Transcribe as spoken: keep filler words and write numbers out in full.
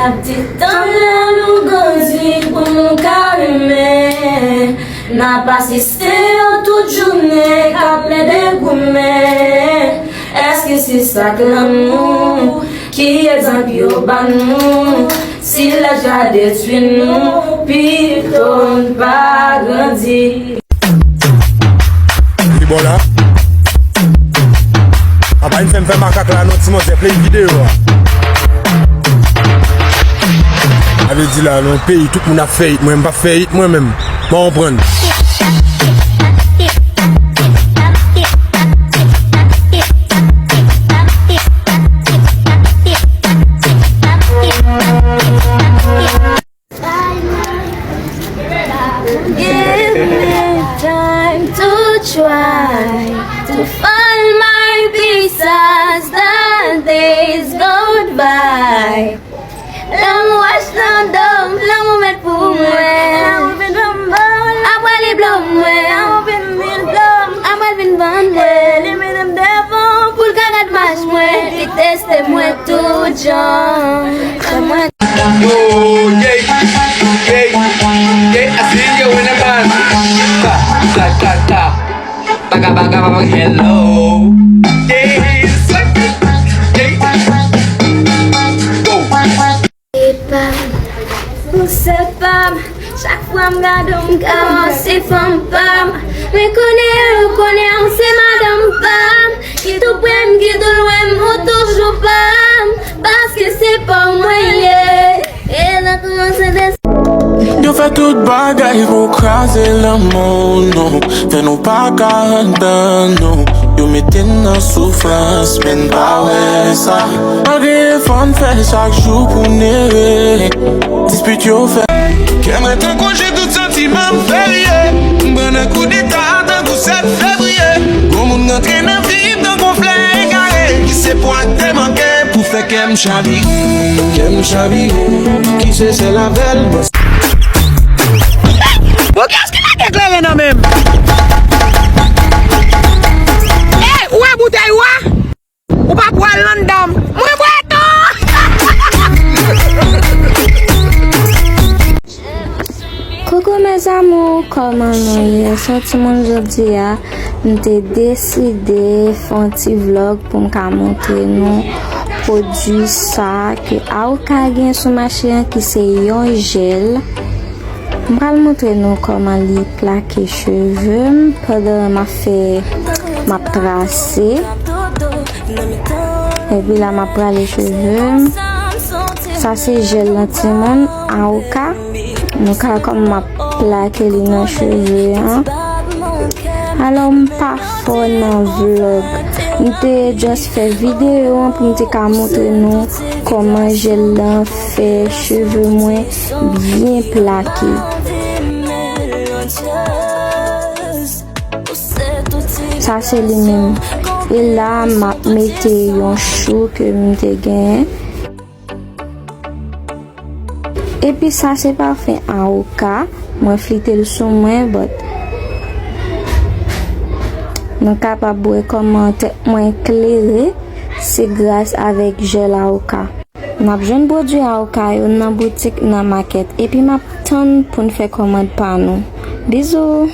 Ap di tann lè nou grandi pou nou ka renmen. N ap asiste yo tout jounen k ap plede goumen. Èske se sa k lanmou? Ki egzanp yo ban nou? Si laj la detwi nou, pito n pa grandi. Li bon la. A pa vin fè m fè makak la non, ti manzè, play videyo a. A vle di la, nan yon peyi, tout moun ap fè it, mwen, m p ap fè it, mwen menm. Mwen konprann. Give me time to try to find my peace as the days go by. Lanmou achte nan do m, lanmou mèt pou mwen. Apre li blo mwen, apre l vin vann mwen. Li mete m devan pou l ka gad mach mwen, li teste mwen tout jan. Fè mwen Yo, yeah, yeah, yeah, I see you in the band. Ta, ta, ta, ta. Baga, baga, baga, hello. Yeah, yeah. Go. Se pa m, ou se pa m. Chak fwa m gade w, m ka wè w se fanm pa m. Men konnen, ou konnen, ou se madanm pa m. Ki tou pre m, ki tou lwen m, ou toujou pa m. Paske se pa w mwen ye. E nan kòmanse de Yo fè tout bagay pou kraze lanmou nou, fè nou pa ka antann nou. Yo mete n nan soufrans, men n pa wè sa. Malgre efò n fè chak jou pou n ere, dispit yo fè. Kè mwen tankou je, tout santiman m fè riye. M pran nan koudeta tankou sèt fevriye. Gwo moun rantre nan vi m tankou flè egare. Ki se pwen k te manke pou fè kè m chavire. Kè m chavire, ki se sèl avè l mwen. Bon, kiyès ki lage kleren nan men m? Ey, ou wè boutèy ou a? Ou pa pral anndan m. Mwen bwè tou! Coucou mes amours, kòman nou ye? Sa timoun jodi a, m te deside fè yon ti vlog pou m ka montre nou pwodui sa ke Aoka gen sou mache an, ki se yon jèl. M pral montre nou kòman li plake cheve m pandan m ap fè, m ap trase. Epi la, m ap prale cheve m. Sa se jèl lan timoun, Aoka. Nou ka wè kòman m ap plake li nan cheve an. Alò, m pa fò nan vlog. M te just fè videyo an pou m te ka montre nou kòman jèl lan fè cheve mwen byen plake. Sa se li menm. E la, m ap mete yon chou ke m te genyen. Epi sa se pafen Aoka. Mwen flite l sou mwen, but nou kapab wè kòman tèt mwen klere, se gras avèk jèl Aoka. N ap jwenn pwodui Aoka yo nan boutik, nan makèt, epi m ap tann pou n fè kòmand pa nou. Bizou!